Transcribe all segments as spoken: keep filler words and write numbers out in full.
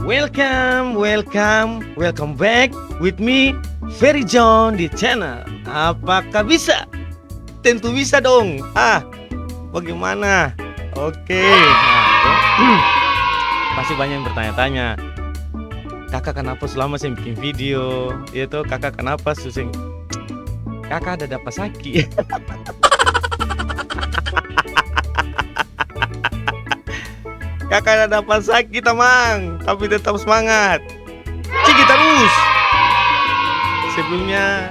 Welcome, welcome, welcome back with me, Ferry John di channel Apakah Bisa? Tentu bisa dong. Ah, bagaimana? Oke. Nah, pasti banyak yang bertanya-tanya, "Kakak kenapa su lama seng bikin video? Iya to, kakak kenapa su seng?" Kakak ada dapa saki. Kakak ada dapa saki, tamang, tapi tetap semangat. Ciki tarus. Sebelumnya,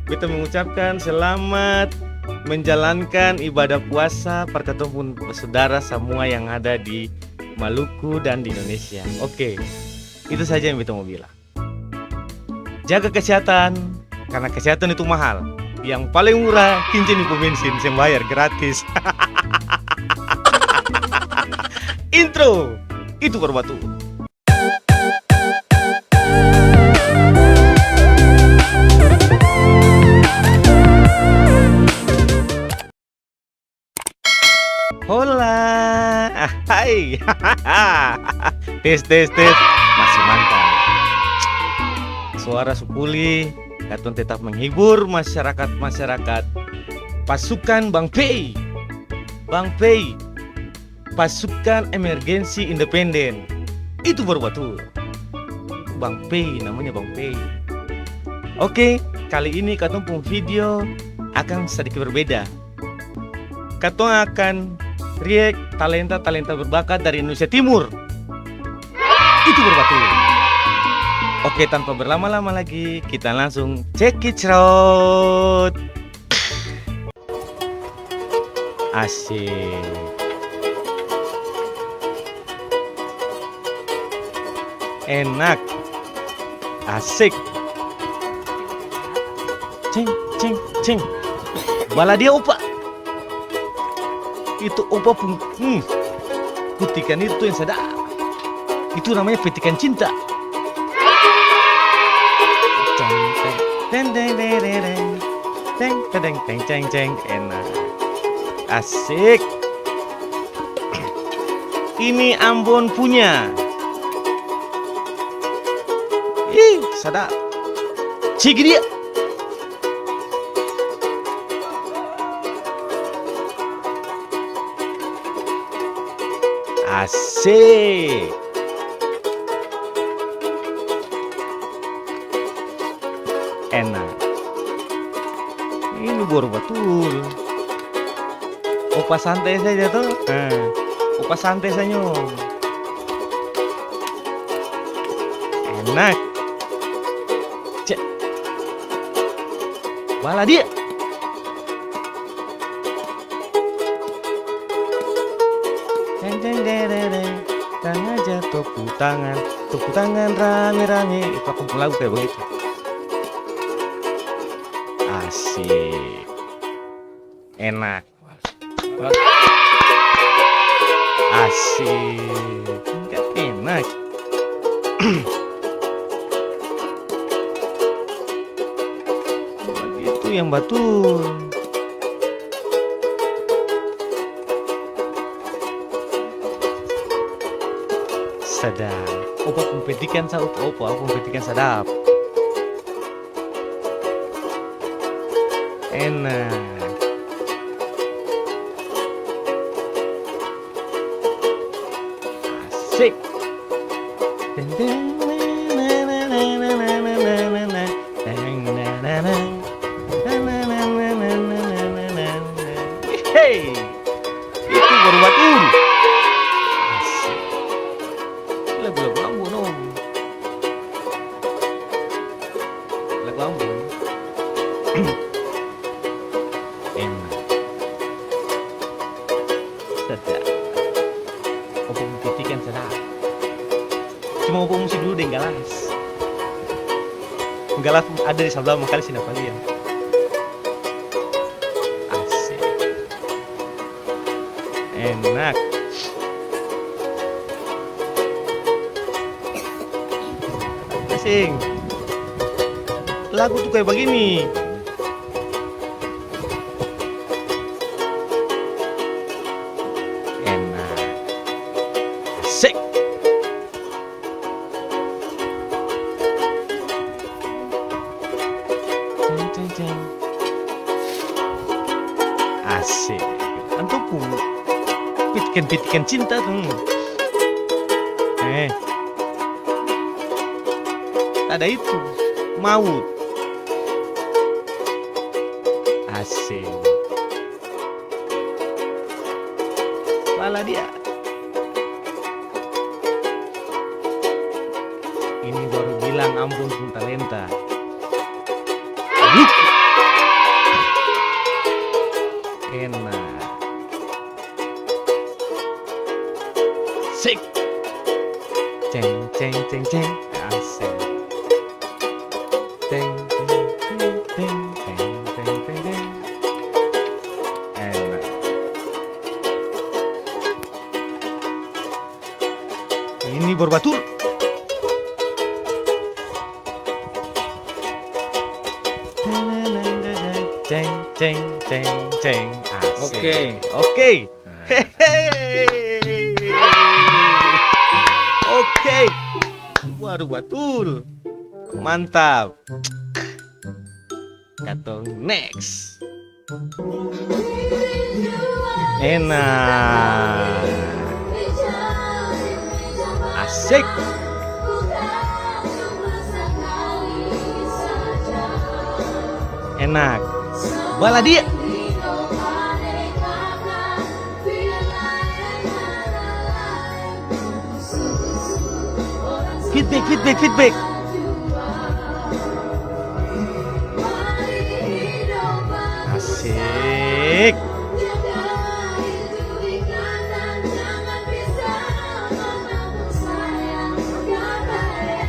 beta mengucapkan selamat menjalankan ibadah puasa par katong pung basudara samua yang ada di Maluku dan di Indonesia. Oke, itu saja yang beta mo bilang. Jaga kesehatan, karna kesehatan itu mahal. Yang paling murah, kincin di pom bensin, seng bayar, gratis. Intro, itu baru batul. Hola, ah, hai. Tes, tes, tes. Masih mantap. Suara su pulih, katong tetap menghibur masyarakat-masyarakat. Pasukan Bang Pei. Bang Pei. Pasukan Emergensi Independen. Itu baru batul. Bang Pei, namanya Bang Pei. Oke, kali ini katong pung video akang sadiki berbeda. Katong akan react talenta-talenta berbakat dari Indonesia Timur. Itu baru batul. Oke, tanpa berlama-lama lagi, kita langsung cekicrot. Asik. Enak. Asik. Ceng, ceng, ceng. Bala dia, opa. Itu opa pung, hmm. Petikan itu yang sadap. Itu namanya petikan cinta. Ceng, ceng. Deng, deng, deng, deng, deng. Teng, tedeng, teng, ceng, ceng. Enak. Asik. Ini Ambon punya. Ih, sadap. Cigi dia. Asik. Enak. Ini baru batul. Opa santai saja to. Nah, opa santai sanyong. Enak. Cek. Bala dia. Deng, deng, deng, deng, deng. Tangan jatuh, tepuk tangan, tepuk tangan rame-rame. Itu akang pung lagu kaya bagitu. Asik. Enak. Asik. Kan enak. Bagitu yang batul. Sadap. Opa pung petikan sa, opa, opa pung petikan sadap. Enak. Asik. Deng, deng, na, na, na. Hei, itu baru batul. Asik. Ini lagu-lagu Ambon, om. Lagu Ambon. Enak. Sedap. Opa pung petikan sedap. Cuma opa musti dudu deng galas. Galas ada di sabla, makanya seng dapa lia. Asik. Enak. Asing. Lagu tuh kayak begini. Enak. Asik. Pitikan-pitikan cinta tu. Eh. Ada itu. Maut. Asik. Pala dia. Ini baru bilang ampun pung talenta. Enak. Sik. Ceng, ceng, ceng, ceng. Asik. Teng, teng, teng. Enak. Ini baru batul. Ceng, ceng, ceng, ceng. Asik. Oke. Oke. Hehehe. Oke. Waduh, batul. Mantap. Katong next. Enak. Asik. Enak. Baladia. Feedback, feedback, feedback. Asik.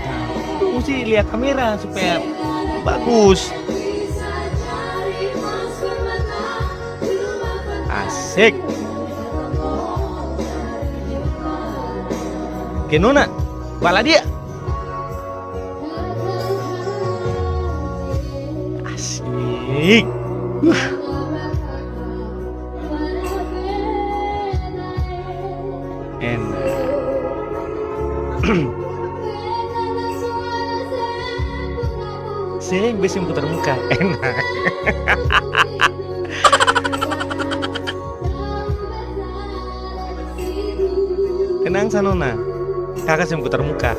Nah, musti lia kamera supaya bagus. Asik. Ke nona, baladia. Asik. Uh. Enak. Seng, beta seng putar muka. Enak. Tenang sa, Nona. Kaka seng putar muka.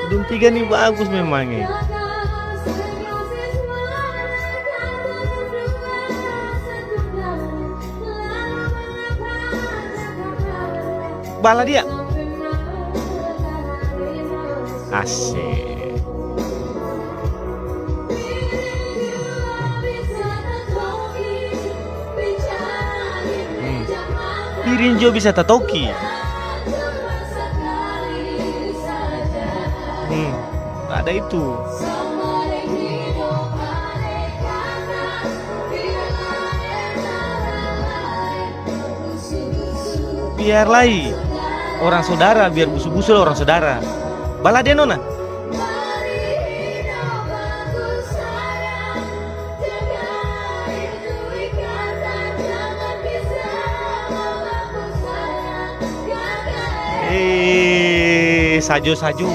Dong tiga ni bagus memang, e. Bala dia. Asik. Hmm. Piring jua bisa tatoki. Hmm. Ada itu. Biar lai orang sodara, biar busu-busu lai orang sodara. Bala dia, Nona. Eh, sajo-sajo.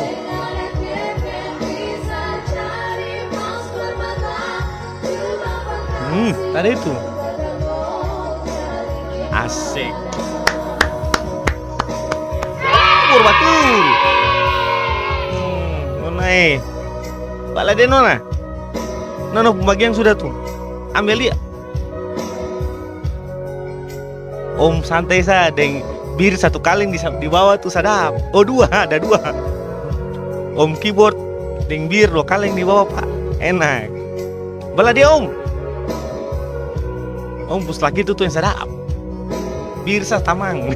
Hmm, tadi itu. Asik. Batul, batul. Hmm, Nona e. Bala dia, Nona. Nona pung bagian sudah tu. Ambil dia. Om santai sa deng bir satu kaleng di sa-, di bawa tu sadap. Oh, dua, ada dua. Om keyboard deng bir dua kaleng di bawa, Pak. Enak. Bala dia, Om. Om pung slak itu tu yang sadap. Bir sa tamang.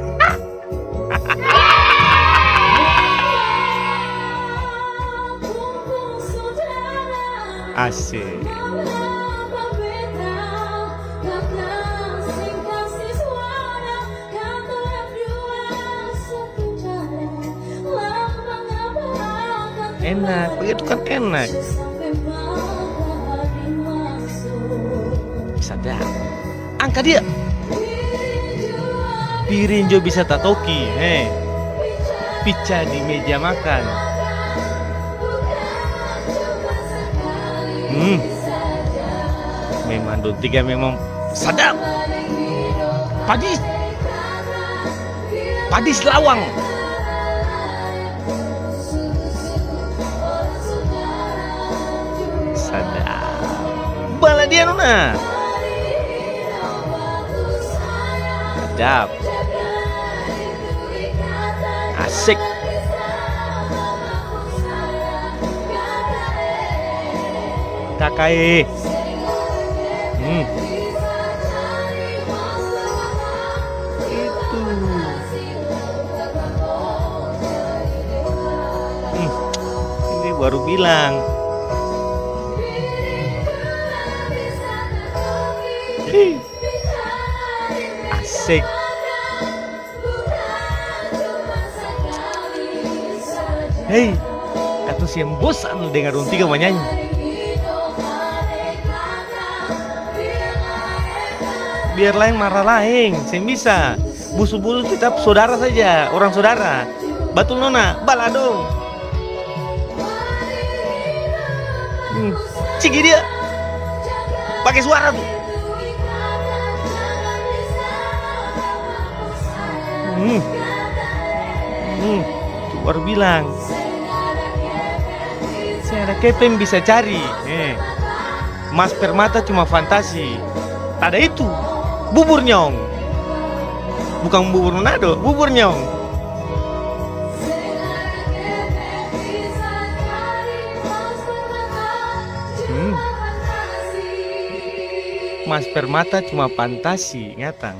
Asik. Enak, begitu kan enak. Sadap. Angka dia. Piring jua bisa tatoki, he. Pica di meja makan. Hmm. Memang dong tiga memang sadap. Padis. Padis lawang. Sadap. Bala dia, nona. Sadap. Asik. Kaka e. Hmm. Itu. Hmm. Ini baru bilang. Hih. Asik. Hei, katong seng bosan dengar dong tiga manyanyi. Biar laeng marah laeng, seng bisa. Busu-busu tetap sodara saja, orang sodara. Batul nona, bala dong. Hmm, cigi dia. Pake suara tu. Hmm. Hmm. Tu baru bilang. Seng ada kepeng bisa cari. Eh. Mas Permata cuma fantasi. Tada itu. Bubur nyong. Bukang bubur manado, bubur nyong. Hmm. Mas Permata cuma fantasi, ngatang.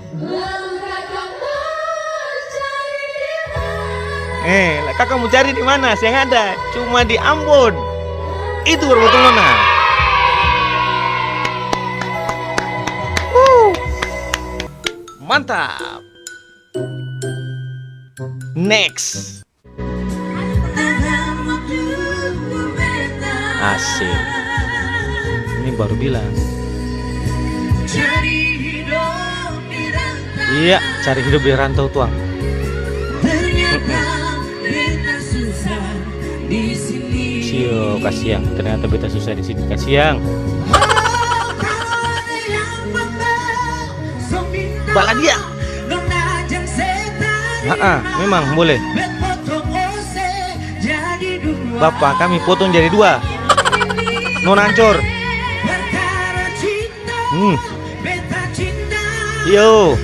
Eh, la kaka mo cari di mana? Seng ada, cuma di Ambon. Itu baru batul nona. Wuh. Mantap. Next. Asik. Ini baru bilang. Iya, cari hidup di rantau, tuang. Mm-mm. Sio, kasiang. Ternyata beta susah di sini, kasiang. Bala dia. Ha-ah, memang boleh. Bapa kami potong jadi dua. Nona ancor. Hmm. Iyo.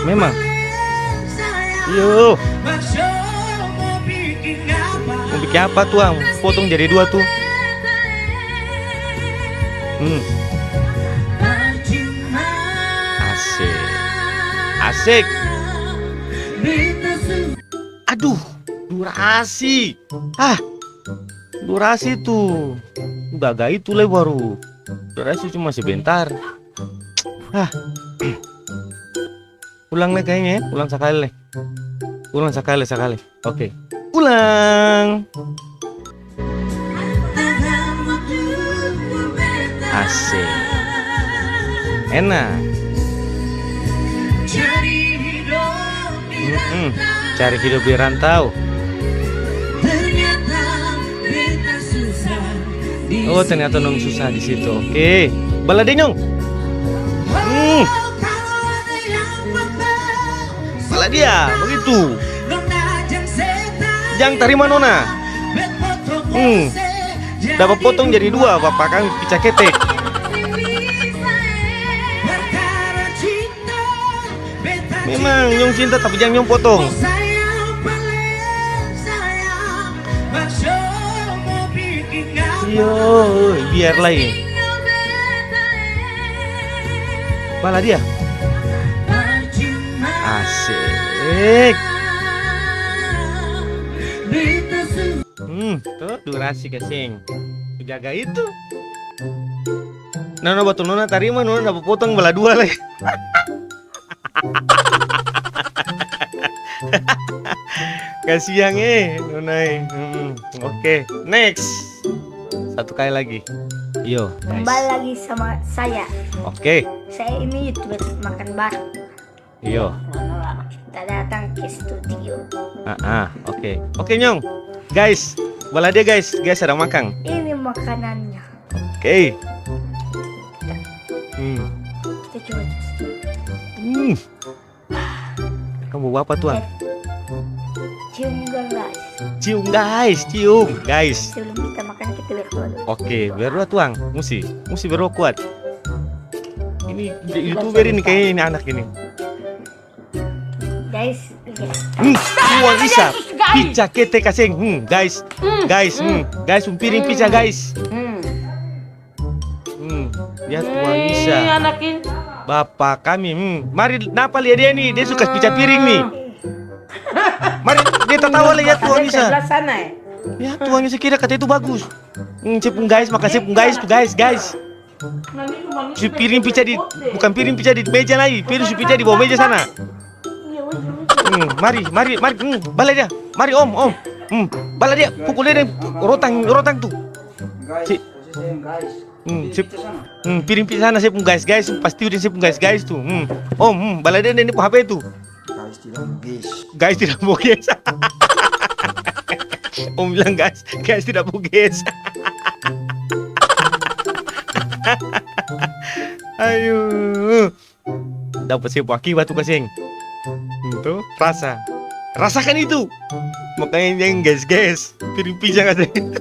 Memang. Iyo. Mo biking apa tuang? Potong jadi dua tu. Hmm. Asik. Asik. Aduh, durasi. Ah, durasi tu. Gaga itu lai baru. Durasi cuma sebentar. Ah. Ulang lai kayaknya ya, ulang sakali lai. Ulang sakali, sakali. Oke. Ulang. Asik. Enak. Mm-mm. Cari hidup di rantau. Oh, ternyata nong susah di situ. Oke. Bala dia nyong. Hmm. Bala dia, begitu. Jang tarima nona. Hmm. Dapa potong jadi dua, bapa kang pica ketek. Memang nyong cinta, tapi jang nyong potong. Iyo, biar lai. Bala dia. Asik. Hmm, tuh durasi kaseng. Su jaga itu. Nona batul nona tarima, nona dapa potong bala dua lai. Kasiang eh, nona eh. Hmm, oke, next. Satu kali lagi. Iyo, nice. Kembali lagi sama saya. Oke. Saya ini YouTuber makan bareng. Iyo. Kita datang ke studio. Ah, ah, oke. Oke, nyong. Guys, bala dia, guys. Guys, ada makang. Ini makanannya. Oke. Hmm. Kita coba. Hmm. Kamu bapa, Tuang? Cium juga, guys. Cium, guys, cium, guys. Sebelum kita makan, kita berdoa dulu. Oke, berdoa, Tuang. Musti, musti berdoa kuat. Ini youtuber ini, kayaknya ini anak ini. Guys, iya. Hmm, Tuang Isa. Yesus, guys. Pica kete kaseng. Hmm, guys. Hmm, guys, hmm. Hmm. Guys, piring pica, guys. Hmm. Hmm, ya Tuhan bisa. Anak ini. Bapa kami, hmm. Mari napa lia dia ni, dia suka pica piring ni. Mari, dia tatawa lai, ya Tuhan bisa. Sebelah sana, eh. Ya Tuhan bisa, kira kata itu bagus. Hmm, sepung guys, makan sepung guys tu, guys, guys. Su piring pica di, bukan piring pica di meja lai, piring su pica di bawah meja sana. Hmm, mari, mari, mari, hmm, bala dia. Mari, Om, Om. Hmm, bala dia, pukul dia deng rotang, rotang tu. Si-, hmm, si-, hmm, piring pi sana, se pung guys, guys, pasti udah se pung guys, guys tu. Hmm. Om, hmm, bala dia deng dia pung H P tu. Guys tidak mau guys. Guys tidak mau guys. Om bilang, "Guys, guys tidak mau guys." Ayo. Dapa se pung akibat tu kaseng. Hmm, to, rasa. Rasakan itu. Makanya jang ges-ges. Piring pisang kaseng.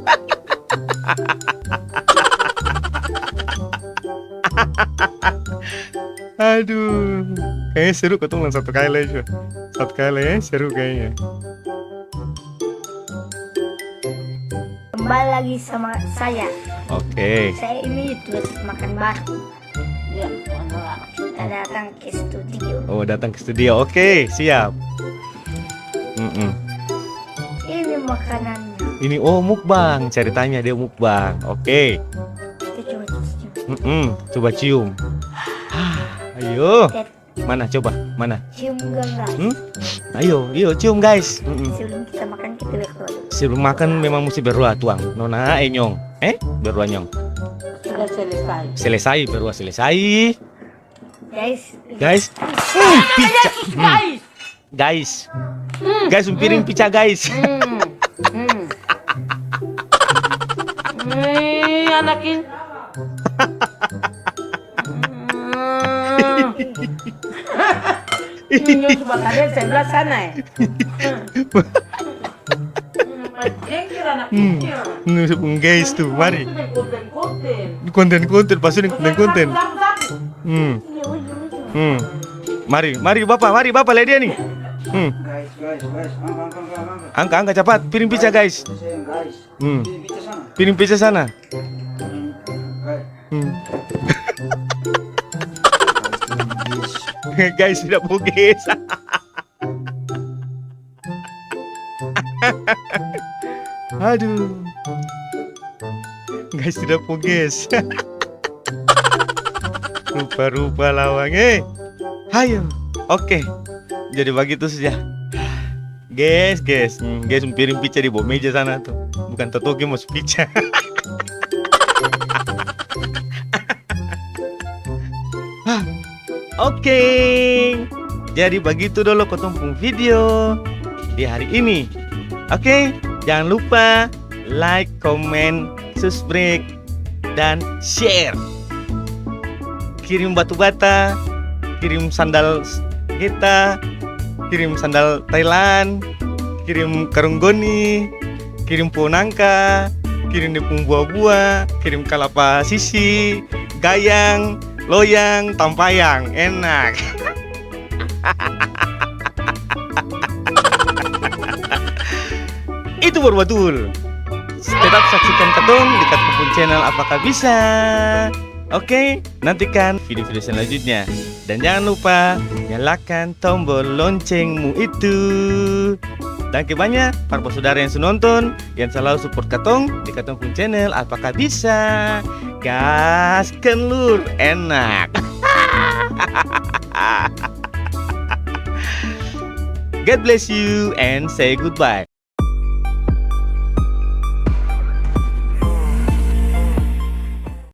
Aduh. Kayaknya seru katong ulang satu kali lagi, Syo. Satu kali lagi, eh, seru kayaknya. Kembali lagi sama saya. Oke. Saya ini youtuber makan baru. Ya, kita datang ke studio. Oh, datang ke studio. Oke, siap. Mm-mm. Ini makanannya. Ini, oh, mukbang. Ceritanya dia mukbang. Oke. Kita coba cium. Mm-mm. Coba cium. Ayo. Tet. Mana, coba? Mana? Cium dulu, guys. Hmm? Ayo, iyo, cium, guys. Mm-mm. Sebelum kita makan, kita berdoa dulu. Sebelum makan memang musti berdoa, Tuang. Nona, eh, Nyong. Eh? Berdoa, Nyong. Sudah selesai. Selesai, berdoa selesai. Guys. Guys. Hmm, pica. Hmm. Guys. Guys. Hmm. Guys, piring pica, guys. Hmm. Hmm. Eh, anak ini. Hmm. Ini su bakadel sebelah sana, eh. Hmm. Ini su pung guys tu, mari. Konten-konten, pasti ini konten-konten. Hmm. Hmm. Mari, mari, Bapa, mari, Bapa, lia dia ni. Hmm. Angka, angka, capat. Piring pica, guys. Hmm. Piring pica sana. Hmm. Guys, tidak mau, guys. Aduh. Guys, tidak mau, guys. Rupa-rupa lawang, eh. Hayo. Oke. Jadi bagitu saja. Guys, guys. Hmm, guys, piring pica di bawah meja sana tu. Bukan tatoki, mas pica. Hah. Oke. Jadi bagitu dolo katong pung video di hari ini. Oke, jangan lupa like, comment, subscribe, dan share. Kirim batu bata, kirim sandal s-, geta, kirim sandal Thailand, kirim karung goni, kirim pohon nangka, kirim dia pung bua-bua, kirim kalapa sisi, gayang, loyang, tampayang. Enak. Itu baru batul. Tetap saksikan katong di katong pung channel Apakah Bisa. Oke, nantikan video-video selanjutnya. Dan jangan lupa nyalakan tombol loncengmu itu. Danke banya par basudara yang su nonton, yang selalu support katong di katong pung channel Apakah Bisa. Gaskan lur, enak. God bless you and say goodbye.